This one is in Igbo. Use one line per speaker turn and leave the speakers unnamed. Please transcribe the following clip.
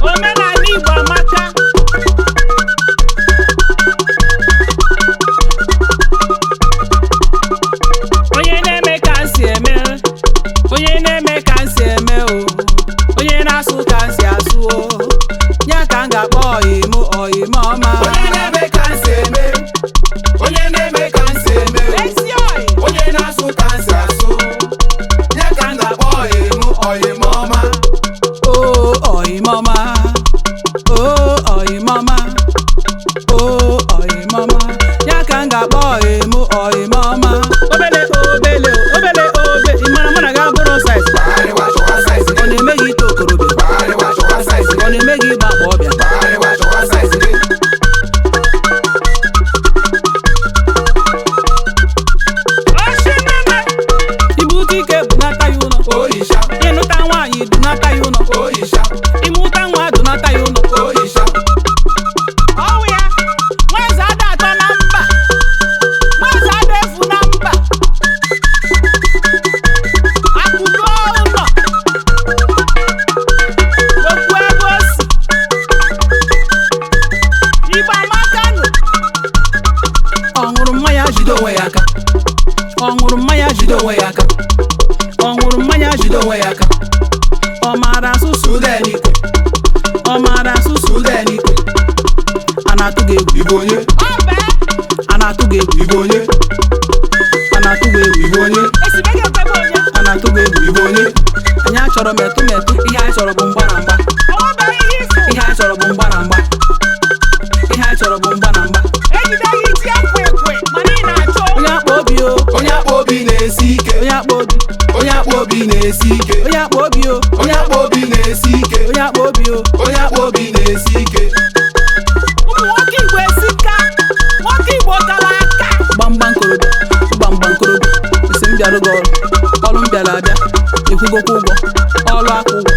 Omenala Igbo amaka. Onye na-eme ka m si eme, onye na-eme ka m si eme o, onye na-asụ ka m si asụ o, ya ka m ga-akpọ ọyịm, ọyịm ọma.
Onye na-eme ka m si eme, onye na-eme ka m si eme,
Ezi ọyị.
Onye na-asụ ka m si asụ, ya ka m ga-akpọ ọyịm, ọyịm ọma.
O ọyịm ọma, o ọyịm ọma, o ọyịm ọma, ya ka m ga-akpọ ọyịm, ọyịm ọma. Obele obele obele obe, ị mara mụ na gị abụrụ size.
Gbagharịwa chọwa size
Ọ
gị.
na-eme gị ite okorobịa?
Gbagharịwa chọwa size
Ọ
gị.
na-eme gị ịgba akpa ọbịa?
Gbagharịwa chọwa size gị.
Ibute ike bunata ya ụlọ.
Oyisha.
Ịnụta nwaanyị dunata ya ụlọ.
Oyisha.
Ịmụta nwa dunata ya ụlọ.
Oyisha.
Ọwụ ya nwaeze ada atọ na mba, nwaeze ada efu na mba, akụgo ụlọ okwu ebe o si. Igbo amakanụ. Ọ ṅụrụ mmanya jide onwe ya aka, ọ ṅụrụ mmanya jide onwe ya aka, ọ ṅụrụ mmanya jide onwe ya aka. Ọ maara asụsụ?
Sudenikwe.
Ọ maara asụsụ?
Sudenikwe.
A na-atụ gị egwu?
Igbo onye?
A na-atụ gị egwu?
Igbo onye?
A na-atụ gị egwu?
Igbo onye?
A na-atụ gị egwu?
Igbo onye?
Anyị achọrọ metụ metụ, ihe anyị chọrọ bụ mgba na mgba. Ihe anyị chọrọ bụ mgba na mgba. Ihe anyị chọrọ bụ mgba na mgba. Onye akpa obi o.
Onye akpa obi na-esi ike.
Onye akpa obi.
Onye akpa obi na-esi ike.
Onye akpa obi o.
Onye akpa obi na-esi ike.
Onye akpa obi o.
Onye akpa obi na-esi ike.
Ụmụ nwoke Igbo esika, nwoke Igbo kara aka. Gbamgbam korobịa, gbamgbam korobịa, esi m bịarụ gị ọrụ, ọrụ m bịara abịa, ịkwụgokwa ụgwọ, ọrụ aka ụgwọ.